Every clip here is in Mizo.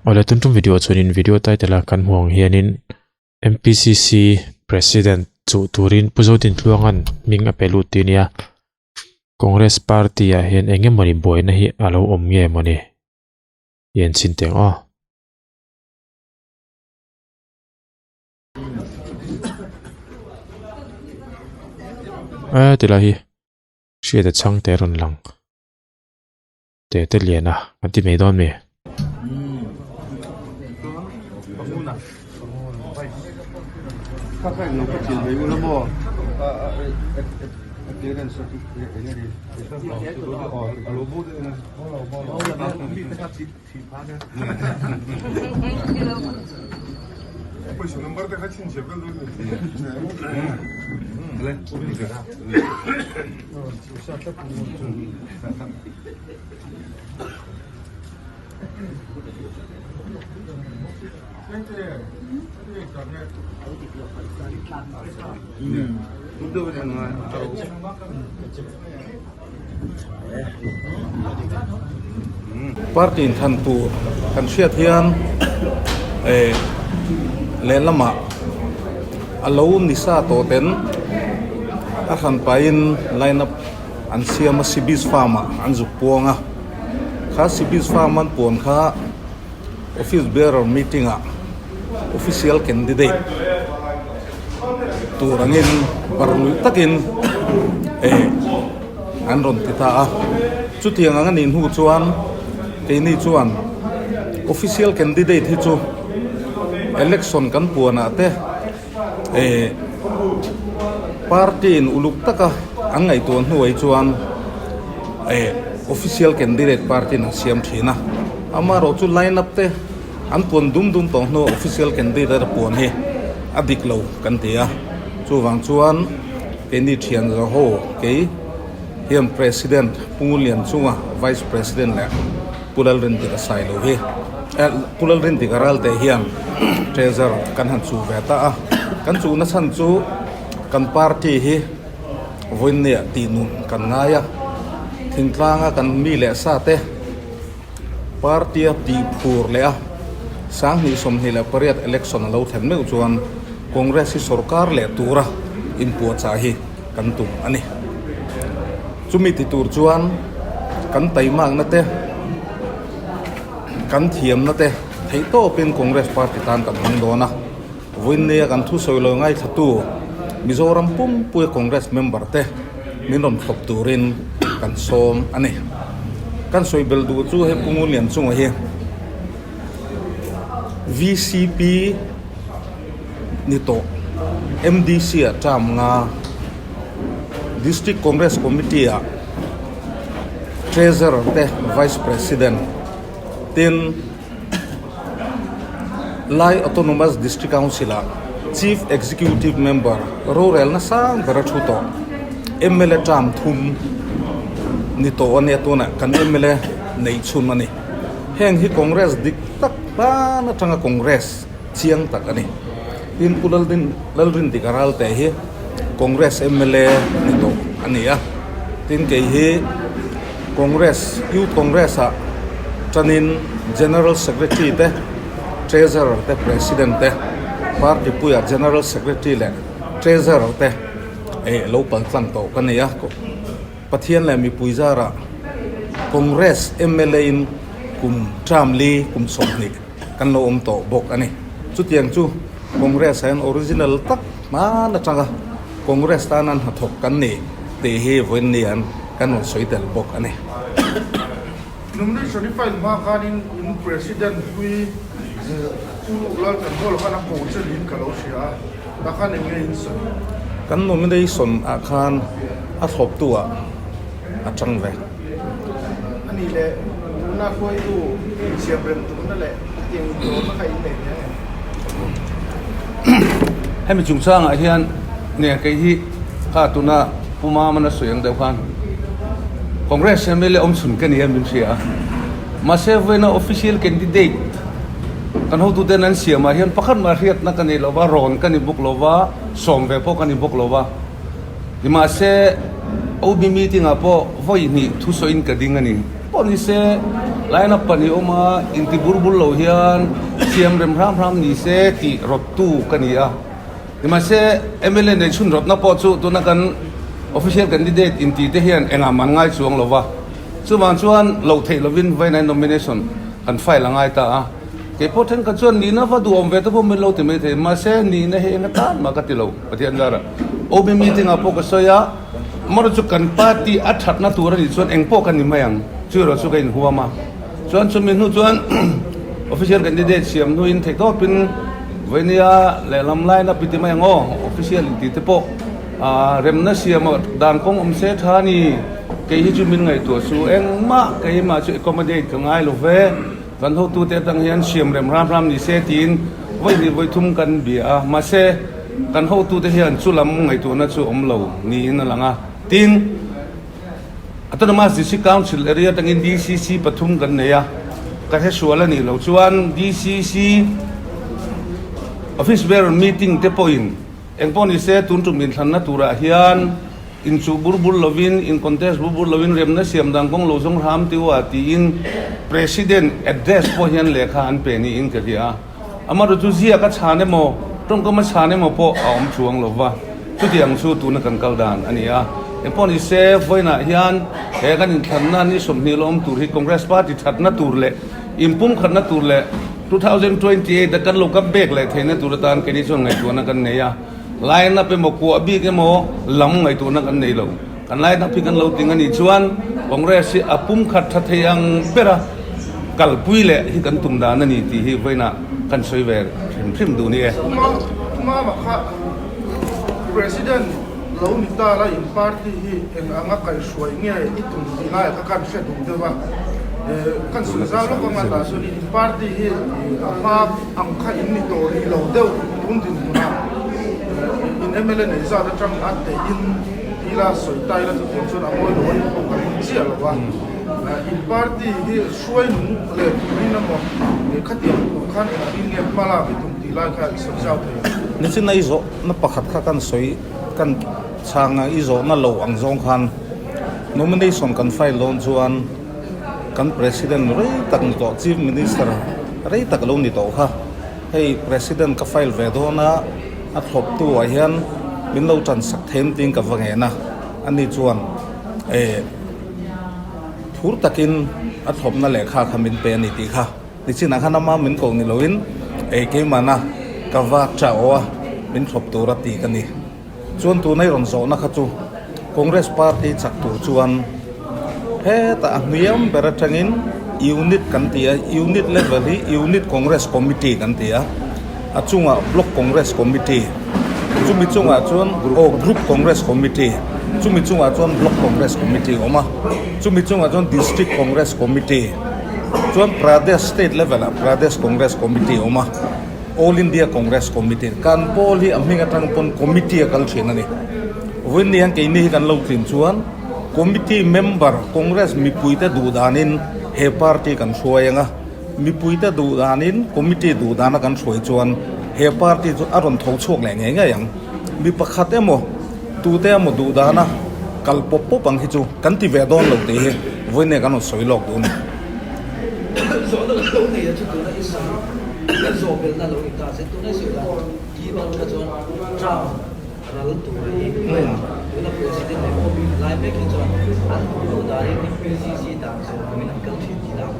Awle tun tum video chuanin video title a kan hmuh ang hianin M_P_C_C president chuh turin Pu Zodintluanga'n hming a pe lut tih a nia Congress party ah hian eng emawni buaina hi a lo awm nge mawni i en chhin teh ang aw. Ti lai hi hriat a chhang te a rawn lang te te lian a kan ti mai dawn mi. Party inthlan tur kan hriat hian eh lehlamah a lo ni sa tawh ten a hran pahin line up an siam a Sibis farm ah an zuk puang a kha Sibis farm an puan kha office bearer meeting ah official candidate tur angin barluih takin eh an rawn ti ta a chutiang ang anih hnu chuan keini chuan official candidate hi chu election kan puanah te eh party in uluk taka an ngaihtuah hnuai chuan eh official candidate party in an siam thin a amaherawh chu line up te. An puan dum dum tawh hnuah official candidate a puan hi a dik lo kan ti a, chuvang chuan keini thian zawh ho kei hian President Pu Lianchunga Vice President leh Pu Lalrindika Sailo hi eh Pu Lalrindika Ralte hian Treasurer kan han chuh ve ta a, kan chuhna chhan chu kan party hi vawiinniah tih nun kan ngai a, thingtlanga kan mi leh sa te. Party a tih phur leh a, 2028 election a lo thlen meuh chuan Congress hi sorkar leh tura inpuahchah hi kan tum a ni. Chumi ti tur chuan kan taimakna te, kan thiamna te theihtawpin Congress party tan kan hmang dawn a. Vawiinnia kan thusawi lo ngaithlatu Mizoram pumpuia Congress member te min rawn thlawp turin kan sawm a ni. Kan sawi bel duh chu hei Pu Ngunlianchunga hi VCP ni tawh MDC ah term nga District Congress Committee ah Treasurer te Vice President tin Lai Autonomous District Council-ah Chief Executive Member rorelna sang ber a thu tawh. Mla term thum ni tawh a nia tunah kan mla neih chhun a ni. Heng hi Congress dik tak hlan atanga Congress chiang tak a ni. Tin Pu Lalrindika Ralte hi Congress mla ni tawh a ni a. Tin kei hi Congress, Youth Congress-ah tanin General Secretary te, Treasurer te, President te, Party puia General Secretary leh Treasurer te eh lo pal tlang tawh ka nei a. Pathian leh mipui zarah Congress mla in kum term li kum 20 kan lo awm tawh bawk a ni. Chutiang chu Congress ah hian original tak hman atanga Congress tana hnathawk kan ni tih hi vawiin kan rawn sawi tel bawk a ni. Nomination hi file hma khanin in President hlui Pu Lalthanhawla khan a ko che niin ka lo hria a, tah khan eng nge in sawi? Kan nomination ah khan a thlawptu ah a tang ve. A nih leh tuna hruaitu insiamrem tumna leh hetiang indawrna kha in nei ve ang em? Hemi chungchangah hian nge kei hi kha tuna Pu Mamana sawi ang deuh khan Congress mla awmchhun ka ni a min hria a, mahse vawiina official candidate kan hotuten an siamah hian pakhat mah hriatna ka nei lova, rawn ka ni bawk lova, sawm ve pawh ka ni bawk lova. Nimahse. OB meeting ah pawh vawi hnih thusawiin ka ding a ni. Pawh ni se, line up pahnih awm a, inti bur bur lo hian siam rem hram hram ni se tih rawttu ka ni a. Nimahse, mla nei chhun rawtna pawh chu tuna kan official candidate inti te hian engah man ngai chuang lo va. Chuvang chuan loh theih lovin vawiin nomination kan file a ngai ta a. Kei pawh thenkhat chuan nihna va duhawm ve te pawh min lo ti mai thei, mahse nihna hi enga tan mah ka ti lo Pathian zarah. OB meeting ah pawh ka sawi a, amaherawhchu chu kan party a thatna tur a nih chuan eng pawh ka ni mai ang, chu erawh chu ka inhuam a. Chuan chumi hnu chuan official candidate siam hnuin theihtawpin vawinia lehlam line up i ti mai ang aw, official intih te pawh remna siam a dan kawng awm se tha a ni, kei hi chu min ngaihtuah chu engmah keimah chu accommodate ka ngai lo ve. Kan hotute atang hian siam rem ram ram ni se tiin vawi hnih vawi thum kan bia a, mahse kan hotute hian chu lam ngaihtuahna chu awm lo niin a lang a. Tin, Autonomous District Council area atangin DCC pathum kan nei a, ka hre sual a nih loh chuan DCC Office Bearer meeting te pawhin Engpawh ni se, tun tum inthlanna turah hian inchuh bur bur lovin, in contest bur bur lovin remna siam dan kawng lo zawng hram tih u a tiin President address pawh hian lehkha an pe niin ka hria a. Amaherawhchu chu ziak a chhan emaw, tawngkam a chhan emaw pawh a awm chuang lo va, chutiang chu tuna kan kal dan a ni a. Engpawh ni se, vawiinah hian he kan inthlanna ni 20 la awm tur hi Congress Party thatna tur leh inpumkhatna tur leh, 2028 a kan lo kap bek leh theihna tur atan keini chuan ngaihtuahna kan nei a, line up emaw kuah bik emaw lam ngaihtuahna kan nei lo. Kan line up hi kan lo ting a nih chuan Congress hi a pumkhat tha thei ang bera kalpui leh hi kan tum dan a ni tih hi vawiinah kan sawi ve hrim hrim duh ni e. Tumama kha President lo ni ta la in party hi eng anga kaihhruai nge i tum tih lai kha kan hre duh deuh a, kan sawi zau lawk anga tah chuan in party hi a hma ang kha in ni tawh rih lo deuh tun dinhmunah in mla nei zat atang a teh in ila sawi ta ila chutiang chuan a mawi lo a ni pawh ka ring chiah lo a, in party hi hruai nung leh turin emaw khatiang tur khan engtin nge hma lak i tum tih lai kha i sawi zau thei ang. Nichin a i zawhna pakhat kha kan sawi. Kan chhanga i zawhna lo ang zawng khan nomination kan file dawn chuan kan President rei tak ni tawh, Chief Minister rei tak lo ni tawh kha hei President ka file ve dawn a, a thlawptu ah hian min lo tan sak them tiin ka va ngen a, ani chuan eh phur takin a thlawpna lehkha kha min pe a ni tih kha. Nichinah khan ama min ko ni loin ei keimahna ka va tah aw a, min thlawp tur a ti ka ni. Chuan tuna i rawn zawhna kha chu Congress party chak tur chuan hetah a hniam ber atangin unit kan ti a, unit level hi unit Congress committee kan ti a, a chungah block Congress committee, chumi chungah chuan aw group Congress committee, chumi chungah chuan block Congress committee a awm a, chumi chungah chuan district Congress committee. Chuan Pradesh state level ah Pradesh Congress Committee a awm a, All India Congress Committee. Kan pawl hi a hming atang pawn committee a kal thin a ni. Vawiin ni hian keini hi kan lo tlin chuan committee member Congress mipuite duh danin he party kan hruai ang a, mipuite duh danin committee duh dana kan hruai chuan he party chu a rawn tho chhuak leh ngei ngei ang. Mi pakhat emaw tute emaw duh dana kal pawp pawp ang hi chu kan ti ve dawn lo tih hi vawiin nge kan rawn sawi lawk duh a ni. Zawhna lo nei a chu tuna i sawi zawh belhna lo ni ta se tuna i sawi dan hi ban kha chuan term ral tur hi tuna president leh OB lai mek hi chuan an duh loh danin MPCC dan zawh angin an kal thin tih dan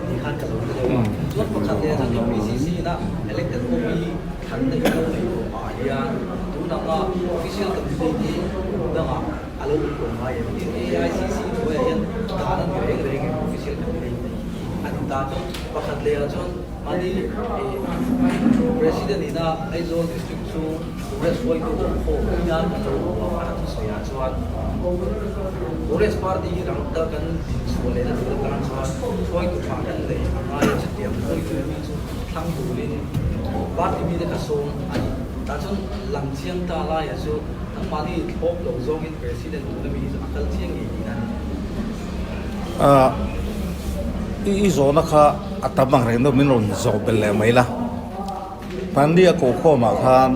ti khan ka lo hre deuh a. Chuan pakhat leh chuan MPCC ina elected OB Thlanna hi lo nei tawh ah hian tun anga official candidate hi kum dangah a lo awm tawh ngai em? Tin, AICC hnuaiah hian dan a ni reng reng em official candidate nei hi a ni ta chuan pakhat leh ah chuan mahni President ina Aizawl District chu Congress hruaitu awm khawm hian kan lo awm a, a thusawi ah chuan Congress party hi rang ta kan dinchhuah lehna tur atan chuan hruaitu tha kan nei a ngai a, chutiang hruaitu mi chu thlang turin party mite kha sawm a ni. Tah chuan lang chiang ta laia chu nangmahni thlawp lo zawngin President tuna mi hi chu a kal chiang ngei tihna a ni. Ahh i i zawhna kha a tam ang reng deuh min rawn zawh belh leh mai la. Hmanni a kohkhawmah khan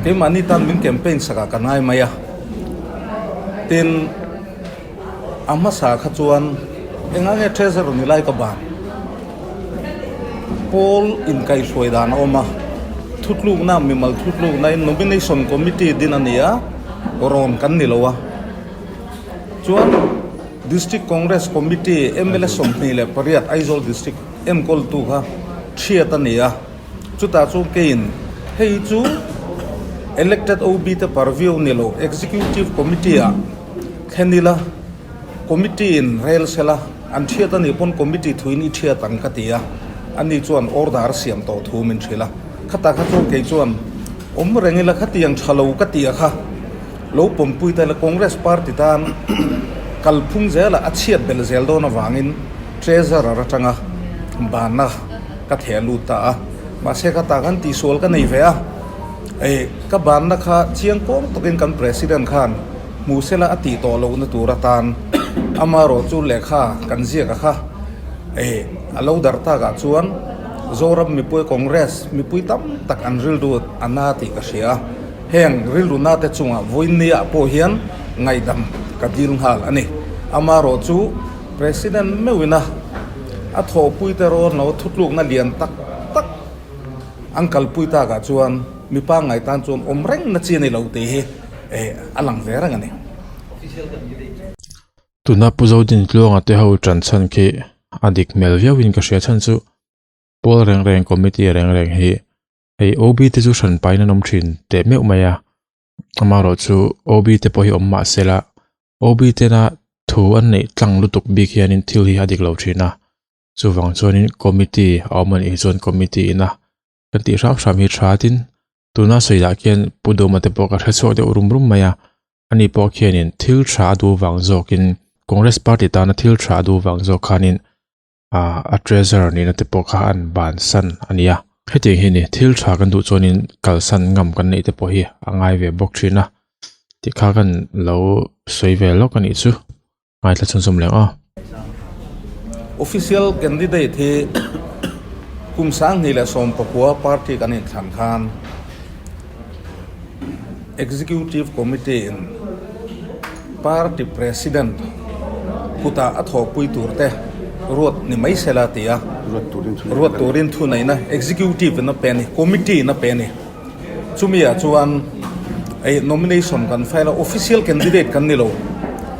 keimahni tan min campaign sakah ka ngai mai a. Tin, a hmasa kha chuan enga nge treasurer ni lai ka ban? Pawl inkaihhruai dan a awm a, thutlukna, mimal thutlukna in nomination committee din a ni a, rawn kan ni lo a. Chuan District Congress Committee mla 28 Aizawl District enkawltu kha thiat a ni a. Chutah chuan keiin hei chu Elected OB te purview ni lo Executive Committee ah thlen ila Committee in rel sela an thiat a nih pawn Committee thuin i thiat ang ka ti a, ani chuan order siam tawh thu min hrilh a. Khatah kha chuan kei chuan awm reng ila khatiang tha lo ka tih a kha lo pawmpui ta ila Congress Party tan kalphung zelah a chhiat belh zel dawn avangin Treasurer atanga banna ka theh lut ta a, mahse ka tah khan tihsual ka nei ve a, eh ka banna kha chiang kawng takin kan President khan hmu sela a tih tawh lohna tur atan amaherawh chu lehkha kan ziak a kha eh a lo darh takah chuan Zoram mipui Congress mipui tam tak an rilru a na tih ka hria a, heng rilru na te chungah vawiinniah pawh hian ngaihdam ka dil nghal a ni. Amaherawh chu President meuhina a thawhpuite rawn lo thutlukna lian tak tak an kalpui takah chuan mi pangngai tan chuan awm reng na chi a ni lo tih hi a lang ve reng a ni. Tuna Pu Zodintluanga te ho tan chhan khi a dik hmel viauin ka hria chhan chu pawl reng reng committee reng reng hi hei OB te chu hran pahin an awm thin teh meuh mai a. Amaherawh chu OB te pawh hi awm mah se la OB tena thu an neih tlang lutuk bik hianin thil hi a dik lo thin a, chuvang chuanin committee a awm a nih hi chuan committee ina kan tih hram hram hi tha tin tuna sawi lah khian Pu Dawma te pawh ka hre chhuak deuh rum rum mai a, ani pawh khianin thil tha a duh vang zawkin Congress party tana thil tha a duh vang zawk khanin ah a treasurer nihna te pawh kha an bansan a ni a hetiang hi ni thil tha kan duh chuanin kalsan ngam kan neih te pawh hi a ngai ve bawk thin a tih kha kan lo sawi ve lawk a nih chu ngaithla chhunzawm leh ang aw. Official candidate hi kum 2019 party kan inthlan khan Executive Committee in Party President kutah a thawhpui tur te ruat ni mai sela ti a, ruat turin thuneihna Executive in a pe a ni, Committee in a pe a ni. Chumi ah chuan ei nomination kan file a, official candidate kan ni lo,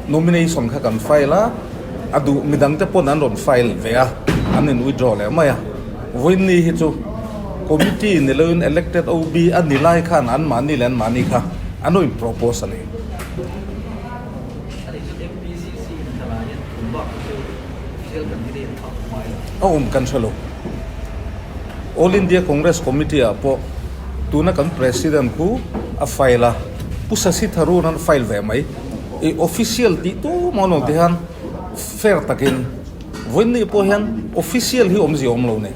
nomination kha kan file a, a duh midang te pawn an rawn file ve a, an in withdraw leh mai a. Vawiinni hi chu Committee ni loin elected OB a ni lai khan anmahni leh anmahni kha an lo in propose a ni. A awm kan hre lo. All India Congress Committee ah pawh tuna kan President khu a file a, Pu Sasi Tharoor an file ve mai. I official tih tu maw lo ti hian fair takin. Vawiinni pawh hian official hi awmzia awm lo nei.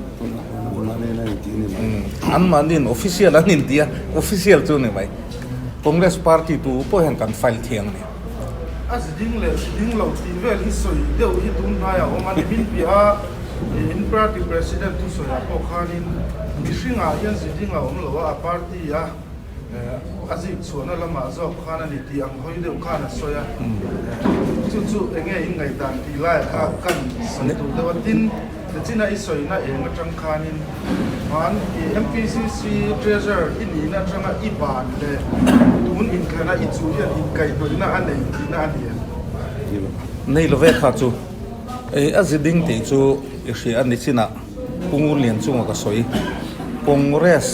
Anmahniin official an inti a, official chu ni mai. Congress party tu pawh hian kan file thiang a ni. A zi ding leh zi ding lo tih vel hi sawi deuh hi tun hnaiah a awm a ni. Min piah a, in party president thusawiah pawh khanin mihringah hian zi ding a awm lo a, a party a. A zik chhuahna lamah zawk khan a ni tih ang hawi deuh khan a sawi a, chu chu eng nge in ngaihdan tih laiah kha kan sawi tur deuh a, tin nichin a i sawina eng atang khanin hman i MPCC Treasurer i nihna atanga i ban leh tun inthlana i chu hian inkaihhnawihna a nei tihna a ni em? Nei lo ve kha chu a zi ding tih chu i hria a nichinah. Pu Ngurlian chunga ka sawi Congress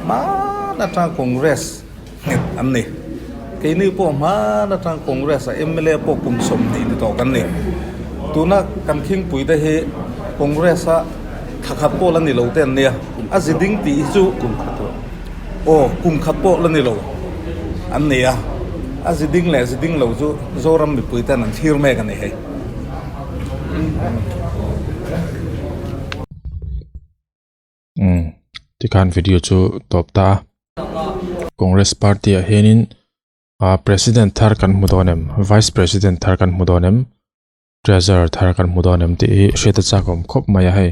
hman atang Congress nghet an ni. Keini pawh hman atang Congress a mla pawh kum 20 ni tawh kan ni. Tuna kan khingpui te hi Congress a thla khat pawh la ni lo te an nia. A zi ding tih hi chu aw kum khat pawh la ni lo an ni a. A zi ding leh zi ding lo chu Zoram mipui ten an thlir mek a ni hei. Umm tikhan video chu tawp ta a congress party ah hianin ah president thar kan hmu dawn em vice president thar kan hmu dawn em treasurer thar kan hmu dawn em tih hi hriat a chak awm khawp mai a hei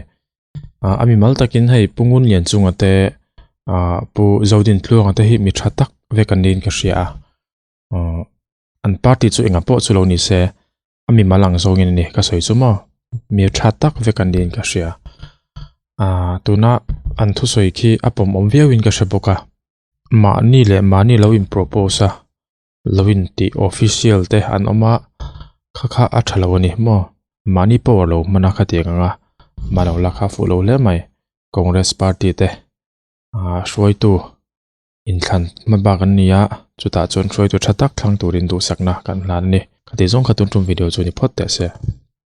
ah a mimal takin hei pu ngunlian chunga te ah pu zodintluanga te hi mi tha tak vek an niin ka hria a. An party chu engah pawh chu lo ni se, a mi mal ang zawngin a ni ka sawi chu maw? Mi tha tak vek an niin ka hria. Aaa tuna an thusawi khi a pawmawm viauin ka hre bawk a, mahni leh mahni lo in propose a, lo in tih official te an awm a, kha kha a tha lo a ni maw? Mahni power lo hman a khatiang ang a, mah lo la kha fuh lo hle mai Congress party te aaa hruaitu. Inthlan hma bak an ni a, chutah chuan hruaitu tha tak thlang turin duhsakna kan hlan a ni. Ka tih zawng kha tun tum video chu ni phawt teh se.